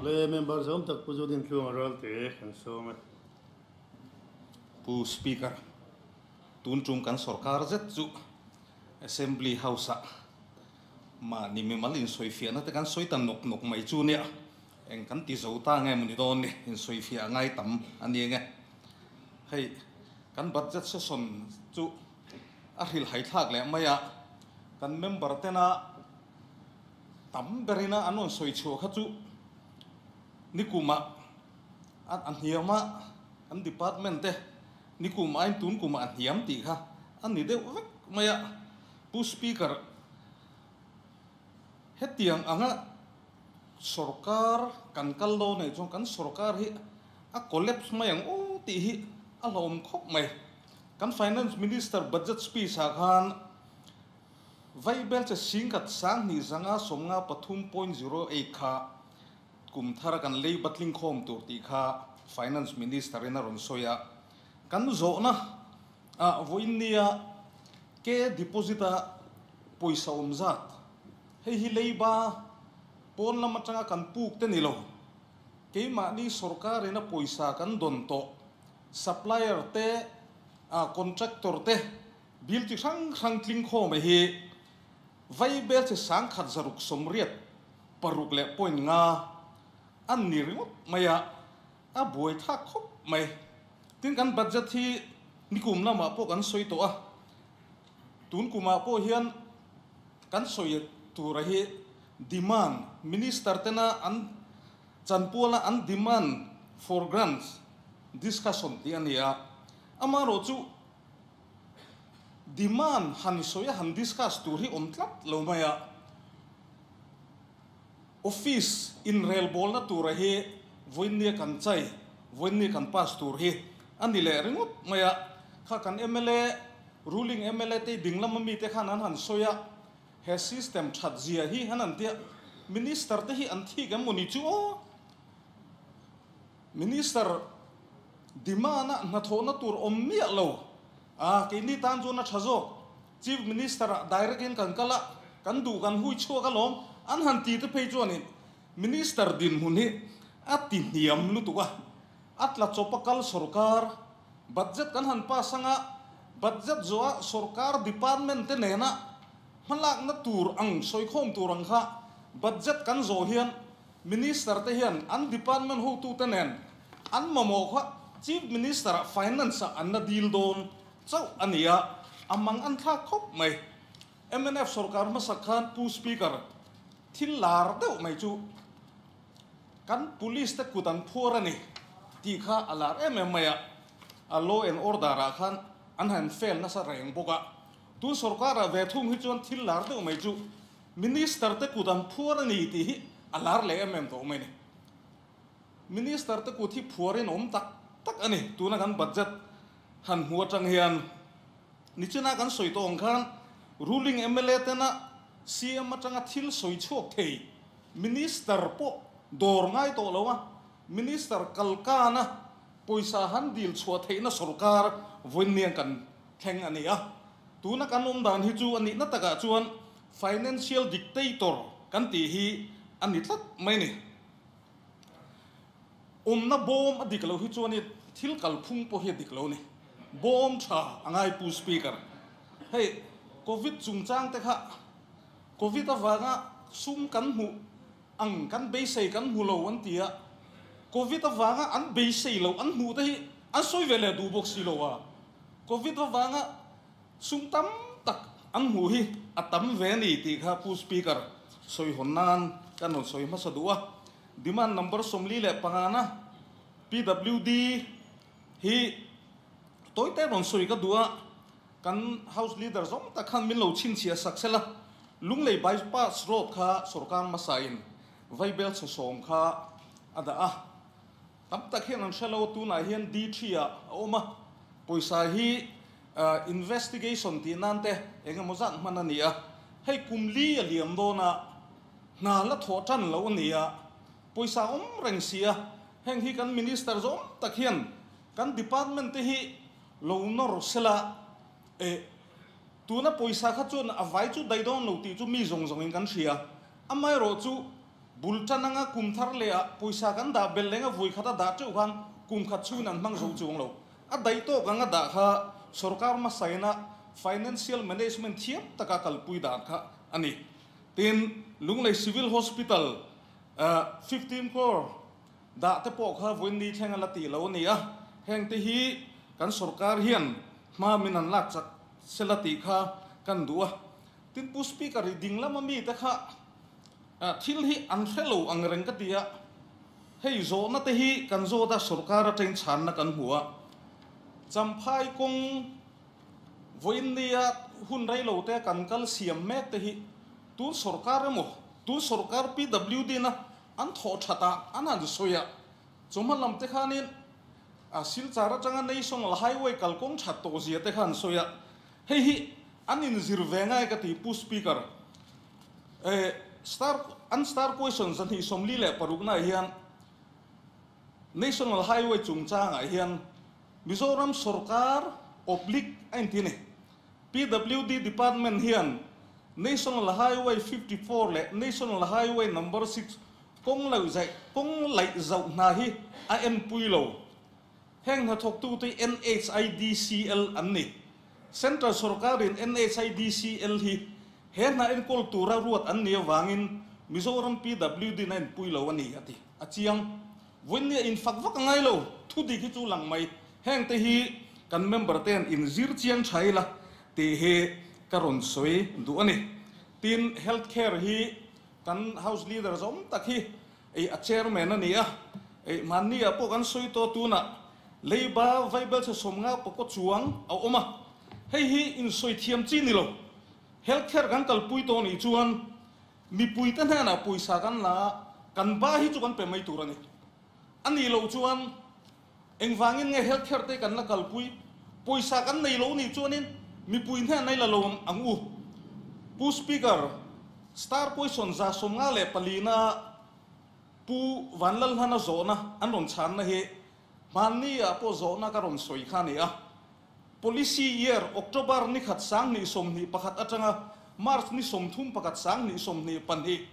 Le member zawm tak Pu Zodintluanga Ralte kan sawm e. Pu Speaker, tun tum kan sorkar zet chu Assembly House-ah mahni mimal insawifiahna te kan sawi ta nawk nawk mai chu nia, eng kan ti zo ta nge mawni dawn ni, insawifiah a ngai tam a ni nge. Hei kan budget session chu a hrilhhai thlak leh mai a, kan member tena tam berina an rawn sawi chhuah kha chu nikumah a hniam a, kan department te nikum aiin tun kumah a hniam tih kha a ni deuh vek mai a. Pu Speaker, hetiang anga sorkar kan kal dawn anih chuan kan sorkar hi a collapse mai ang aw tih hi a hlauhawm khawp mai. Kan Finance Minister budget speech ah khan Vaibel che singkhat 2000 53.08 kha kum thara kan lei batling khawm tur tih kha Finance Minister in a rawn sawi a. Kan zawhna ah vawiin nia ke deposit a pawisa awm zat hei hi leiba pawn lam atanga kan puk te ni lo, keimahni sorkar in a pawisa kan dawn tawh supplier te contractor te Bill chi hrang hrang tling khawm hi Vaibel chi 1686.5 an ni ringawt mai a, a buai thlak khawp mai. Tin kan budget hi nikum lamah pawh kan sawi tawh a, tun kumah pawh hian kan sawi tura hi demand, Minister tena an chanpuala an demand for grants discussion tih a ni a, amaherawhchu Demand han sawi a han discuss tur hi awm tlat lo mai a, office inrelbawlna tura hi vawiinnia kan chai, vawiinnia kan pass tur hi a ni leh ringawt mai a, kha kan mla, ruling mla te dinglam ami te khan an han sawi a, he system that zia hi han an tia, minister te hi an thik em mawni chu aw? Minister demand-a hnathawhna tur awm miah lo a, keini tan chuan a tha zawk. Chief Minister-ah direct-in kan kal a, kan duh kan hui chhuak alawm an han ti te phei chuanin Minister dinhmun hi a ti hniam lutuk a, a tla chawp a kal sorkar budget kan han pass anga budget zawha sorkar department te nena hmalakna tur ang sawikhawm tur ang kha budget kan zawh hian Minister te hian an department hotute nen an mamawh kha Chief Minister ah Finance ah an la dil dawn chauh a ni a, a mang an thlak khawp mai. Mnf sorkar hmasak khan Pu Speaker, thil lar deuh mai chu kan Police te kut an phuar a ni tih kha a lar em em mai a, a law and order ah khan an han fail nasa reng bawk a. Tun sorkar ah ve thung hi chuan thil lar deuh mai chu Minister te kut an phuar a ni tih hi a lar leh em em tawh mai ni. Minister te kut hi phuarin awm tak tak a ni. Tuna kan budget han hmu atang hian nichina kan sawi tawh ang khan ruling mla tena CM atanga thil sawi chhuak thei Minister pawh dawr ngai tawh lo a, Minister kalkana pawisa han dil chhuah theihna sorkar vawiinniang kan thleng a ni a. Tuna kan awm dan hi chu a nihna takah chuan financial dictator kan tih hi a ni tlat mai ni. Awmna bawm a dik lo hi chuan i thil kalphung pawh hi a dik lo ni. Bawm tha a ngai Pu Speaker. Hei Covid chungchang te kha Covid avanga sum kan hmuh ang kan beisei kan hmu lo an ti a, Covid avanga an beisei loh an hmuh te hi an sawi ve leh duh bawk si lo a. Covid avanga sum tam tak an hmuh hi a tam ve a ni tih kha Pu Speaker sawi hawn nan kan rawn sawi hmasa duh a. Demand number 45 na PWD hi tawite rawn sawi ka duh a, kan House Leader zawng tak khan min lo chhinchhiah sak sela, Lunglei Bypass Road kha sorkar hmasain Vaibel chhe sawm kha a dah a. Tam tak hian an hre lo, tunah hian D3 ah a awm a, pawisa hi investigation tih nan te eng emaw zat hman a ni a, hei kum li a liam dawn a, hna la thawh tan lo a ni a, pawisa awm reng si a, heng hi kan minister zawm tak hian kan department te hi lo nawr sela e, tuna pawisa kha chuan a vai chu dai dawn lo tih chu mi zawng zawngin kan hria, amaherawhchu. Bul tan anga kum thar leh ah pawisa kan dah belh leng a vui khat a dah teuh khan kum khat chhungin an hmang zo chuang lo. A daih tawk anga dah kha sorkar hmasaina financial management thiam taka kalpui dan kha a ni. Tin, Lunglei Civil Hospital 15 crore dah te pawh kha vawiin thleng a la tih lo a ni a, heng te hi kan sorkar hian hma min an lak chak sela tih kha kan duh a. Tin, Pu Speaker i ding lama mi te kha thil hi an hre lo ang reng ka ti a, hei zawhna te hi kan zawt a, sorkar atangin chhanna kan hmu a, Champhai kawng Vawiin nia hun rei lo te kan kal siam mek te hi tun sorkar emaw, tun sorkar PWD na an thawh that a, an han sawi a, chawhma lam te khanin a Silchar atanga National Highway kalkawng that tawh zia te kha an sawi a, hei hi an inzir ve ngai ka ti Pu Speaker. Star an star question 246 naah hian National Highway chungchangah hian Mizoram sorkar oblique a inti a ni. PWD Department hian National Highway 54 leh National Highway Number 6 kawng lo zaih kawng laih zauh hna hi a enpui lo. Heng hnathawktute hi NHIDCL an ni. Central sorkarin NHIDCL hi he hna enkawl tura ruat an nih avangin Mizoram PWD in a enpui lo a ni, a ti. A chiang. Vawiin nia infak vak a ngai lo, thu dik hi chu lang mai. Heng te hi kan member ten in zir chiang tha ila tih hi ka rawn sawi duh a ni. Tin, Health Care hi kan House Leader zawm tak hi ei a Chairman a ni a, ei hmanni ah pawh kan sawi tawh tunah leiba vaibelchhe 50 pawkaw chuang a awm a, hei hi in sawi thiam chi ni lo. Health Care kan kalpui tawh nih chuan Mipuite hnenah pawisa kan la a, kan ba hi chu kan pe mai tur a ni. A nih loh chuan engvangin nge health care te kan la kalpui? Pawisa kan nei lo nih chuanin mipui hnenah i la lo ang u. Pu Speaker, Star Question 154 na Pu Vanlalhlana zawhna an rawn chhanna hi hmanni ah pawh zawhna ka rawn sawi kha a ni a. Policy Year, October ni khat 2021 atanga March ni 31 2022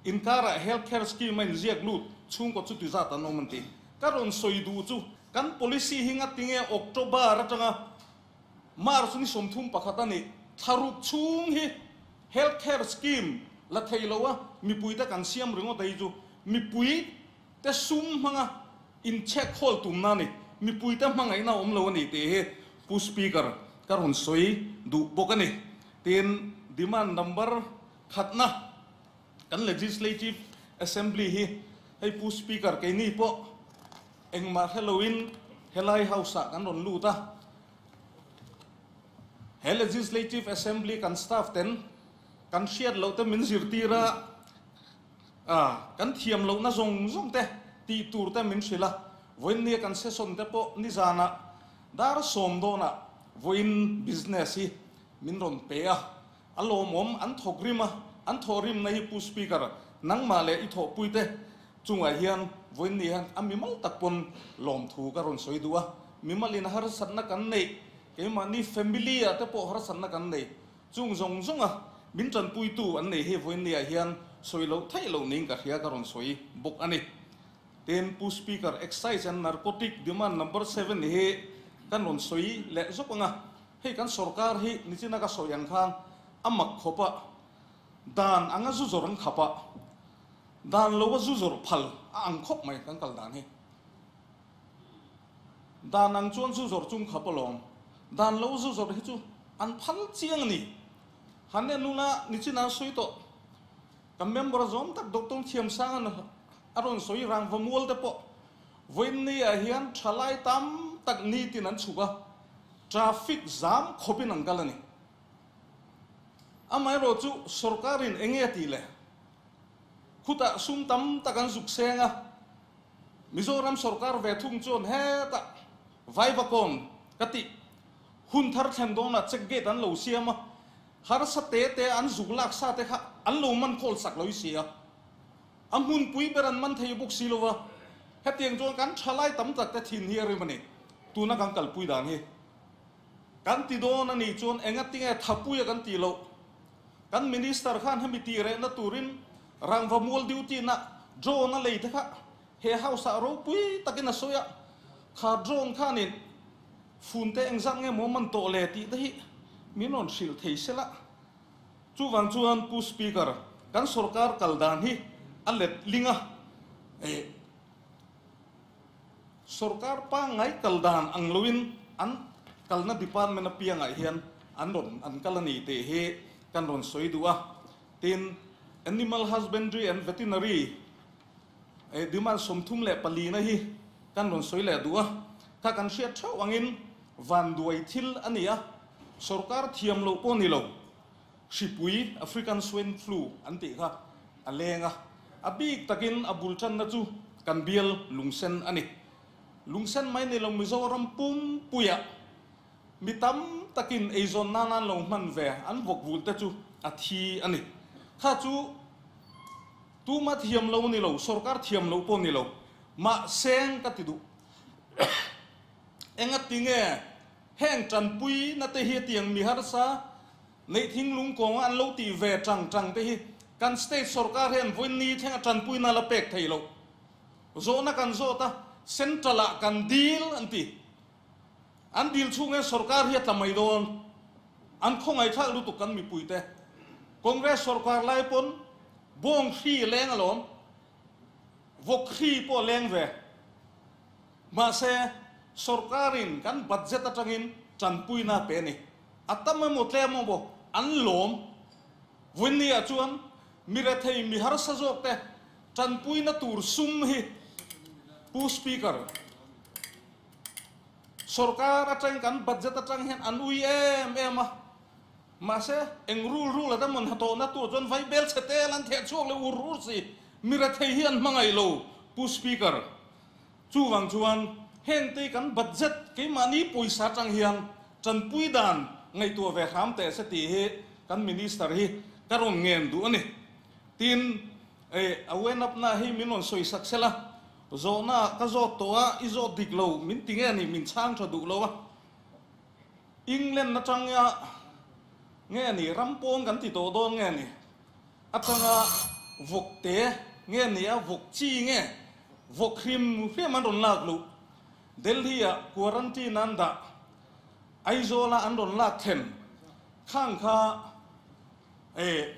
inkarah Health Care Scheme a inziak lut chhungkaw chuti zat an awm an ti. Ka rawn sawi duh chu kan policy hi ngatinge October atanga March ni 31 a nih thlaruk chhung hi Health Care Scheme la thei lo a mipuite kan siam ringawt a hi chu mipui te sum hmanga Inchhek hawl tumna a ni. Mipuite hmangaihna a awm lo a ni tih hi Pu Speaker ka rawn sawi duh bawk a ni. Tin, demand number khatna kan Legislative Assembly hi hei Pu Speaker keini pawh engmah hre loin helai House-ah kan rawn lut a. He Legislative Assembly kan staff ten kan hriat loh te min zirtir a. A, kan thiam lohna zawng zawng te tih tur te min hrilh a, vawiin nia kan session te pawh nizanah dar sawm dawnah vawiin business hi min rawn pe a, a lawmawm an thawk rim a, an thawh rimna hi Pu Speaker nangmah leh i thawhpui te chungah hian vawiin ni hian a mimal tak pawn lawmthu ka rawn sawi duh a, mimalin harsatna kan neih keimahni family ah te pawh harsatna kan nei Chung zawng zawnga min tanpuitu an nei hi vawiinniah hian sawi loh theih loh niin ka hria ka rawn sawi bawk a ni. Tin, Pu Speaker, Excise and Narcotic Demand Number 7 hi kan rawn sawi leh zawk ang a, hei kan sorkar hi nichina ka sawi ang khan a mak khawp a, dan anga zu zawrh an khap a, dan loa zu zawrh phal a ang khawp mai kan kal dan hi. Dan ang chuan zu zawrh chung khap alawm. Dan lo zu zawrh hi chu an phal chiang a ni. Han en nula nichin an sawi tawh. Kan member zawm tak Doctor Thiamsanga'n a rawn sawi rangva mual te pawh vawiin ah hian thalai tam tak nitin an chhuk a, traffic zam khawpin an kal a ni. Amaherawh chu sorkarin enge a tih le? Khutah sum tam tak an zuk seng a. Mizoram sorkar ve thung chuan hetah Vaivakawn ka tih hun thar thlen dawnah check gate an lo siam a, harsa te te an zuk lak sa te kha an lo man khawl sak lo i si a, a hmunpui ber an man thei bawk si lo va, hetiang chuan kan thalai tam tak te thin hi a rim a ni, tuna kan kalpui dan hi kan ti dawn a nih chuan engatinge thapuia kan tih loh, kan minister khan hemi tih rehna turin. Rangva mual duty na drone a lei te kha he house ah ropui takin a sawi a, kha drone khanin fun te engzat nge maw man tawh le tih te hi min rawn hrilh thei sela. Chuvang chuan Pu Speaker, kan sorkar kal dan hi a let ling a, eh, sorkar pangngai kal dan ang loin an kalna department apiangah hian an rawn an kal a ni tih hi kan rawn sawi duh a. Tin, Animal Husbandry and Veterinary eh demand 34 na hi kan rawn sawi leh duh a. Kha kan hriat theuh angin vanduai thil a ni a, sorkar thiam loh pawh ni lo, hripui, African Swine Flu an tih kha a leng a. A bik takin a bul tanna chu kan bial lungsen a ni. Lungsen mai ni lo Mizoram pumpuiah Mi tam takin eizawn nan an lo hman ve, an vawk vul te chu a thi a ni. Kha chu tuma thiam lo ni lo, sorkar thiam lo pawh ni lo, mahseng ka ti duh. Enga tinge heng tanpui na te hi tiang mi harsa neih thinglung kawnga an lo tih ve tang tang te hi kan state sorkar hian vawiin ni thlenga tanpui na la pek thei lo. Zawhna kan zawt a, central ah kan dil an ti. An dil chhung hian sorkar hi a tla mai dawn. An khawngaihthlak lutuk kan mipuite. Congress sorkar lai pawn bawng hri a leng alawm. Vawk hri pawh a leng ve. Mahse, sorkarin kan budget atangin tanpuina a pe a ni. A tam emaw tlem emaw an lawm. Vawiinni-ah chuan mi rethei mi harsa zawkte tanpuina tur sum hi Pu Speaker, Sorkar atang kan budget atang hian an ui em em a, mahse eng rul rul a dam an hnatawhna tur chuan vai bel chhe tel an theh chhuak leh ur ur si, mi rethei hi an hmangaih lo Pu Speaker. Chuvang chuan heng te kan budget keimahni pawisa atang hian tanpui dan ngaihtuah ve hram teh se tih hi kan Minister hi ka rawn ngen duh a ni. Tin, a wen-up-na hi min rawn sawisak sela. Zawhna ka zawt tawh a, i zawt dik lo, min ti nge ni, min chhang tha duh lo a. England atanga nge ni, ram pawn kan ti tawh dawn nge ni, atanga vawk te nge ni a, vawk chi nge, vawk hrim hrim an rawn lak luh. Delhi ah quarantine an dah, Aizawl ah an rawn lak thlen khang kha eh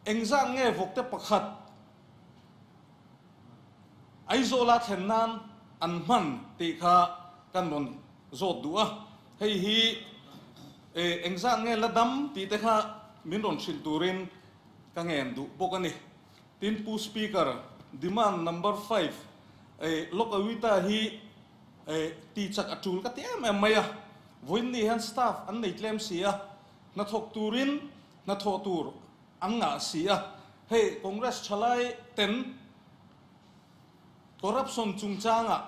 engzat nge vawk te pakhat, Aizawla thlen nan an hman tih kha kan rawn zawt duh a, hei hi engzat nge la dam tih te kha min rawn hrilh turin ka ngen duh bawk a ni. Tin, Pu Speaker, demand number five, Lok Awita hi ti chak a tul ka ti em em mai a, vawiin ni hian staff an nei tlem si a, hnathawk turin hnathawh tur An ngah si a, hei Congress thalai ten corruption chungchangah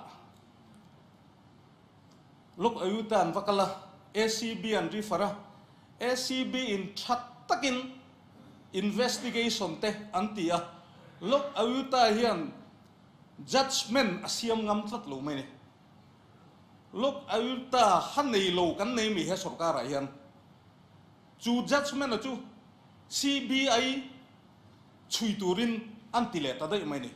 Lok Ayukta an va kal a, ACB an refer a, ACB in tha takin investigation te an ti a, Lok Ayukta hian judgement a siam ngam tlat lo mai ni. Lok Ayukta ha nei lo kan nei mi he sorkarah hian. Chu judgement-a chu CBI chhui turin an ti leh ta daih mai ni.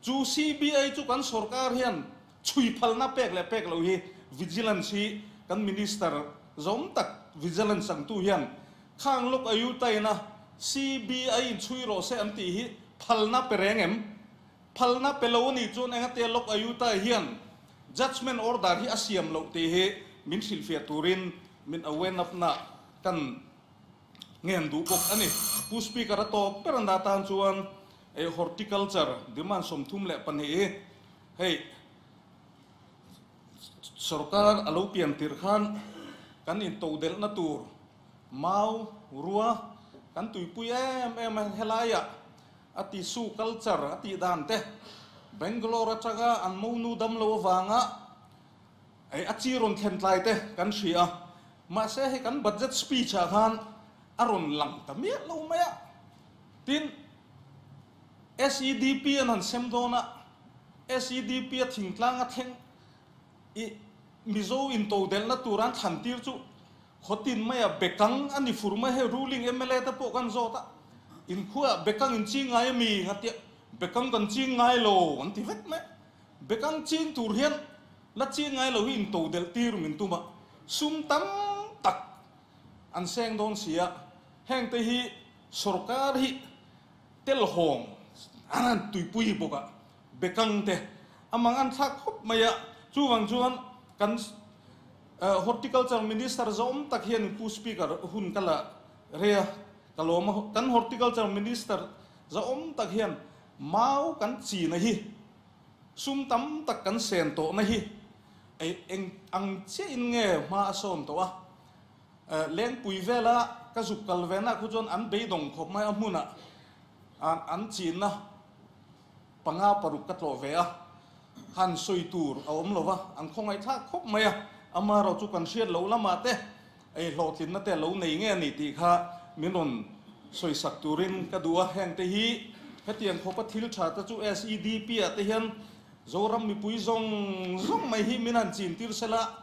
Chu CBI chu kan sorkar hian chhui phalna pek leh pek loh hi vigilance hi kan minister zawm tak vigilance angtu hian khang lawk ayutaina CBI in chhui rawh se an tih hi phalna pe reng em? Phalna pe lo a nih chuan engatia lawk ayuta hian judgement order hi a siam loh tih hi min hrilhfiah turin min awarenapna kan ngen duh bawk a ni. Pu Speaker a tawp ber an dah tan chuan ei horticulture demand 32 hi hei sorkar a lo pian tirh khan kan intodelhna tur mau rua kan tuipui em em a helaiah a ti su culture a tih dan te Bangalore atanga an monu damlo avanga Hei a chi rawn thlen tlai te kan hria a, mahse hei kan budget speech ah khan a rawn lang ta miah lo mai a. Tin, SEDP an han sem dawn a, SEDP a thingtlang a thleng i Mizo intodelhna tur an thlan tir chu khawtin maia bekang a ni fur mai, hei ruling mla te pawh kan zawt a. In khuaah bekang in ching ngai ami? Nga tia, Bekang kan ching ngai lo an ti vek mai. Bekang ching tur hian la ching ngai lo hi in to delh tir min tum a, sum tam tak an seng dawn si a, heng te hi sorkar hi telhawng an han tuipui bawk a, bekang te a mang an thlak khawp mai a, chuvang chuan kan Horticulture Minister zawm tak hian Pu Speaker hun ka la rei a, ka lawm a, kan Horticulture Minister zawm tak hian mau kan china hi sum tam tak kan sen tawhna hi eng ang chiahin nge hma a sawn tawh a, Lengpui vela ka zuk kal ve na khu chuan an beidawng khawp mai a hmunah an chinna panga paruk ka tlawh ve a, han sawi tur a awm lo va, an khawngaihthlak khawp mai a, amaherawh chu kan hriat loh lamah te ei hlawhtlinna te lo nei nge a ni tih kha min rawn sawisak turin ka duh a, heng te hi hetiang khawpa thil tha te chu SEDP ah te hian Zoram mipui zawng zawng mai hi min han chin tir sela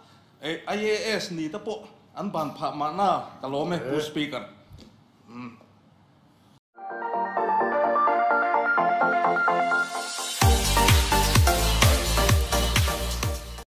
IAS ni te pawh an ban phah mahna ka lawm e Pu Speaker.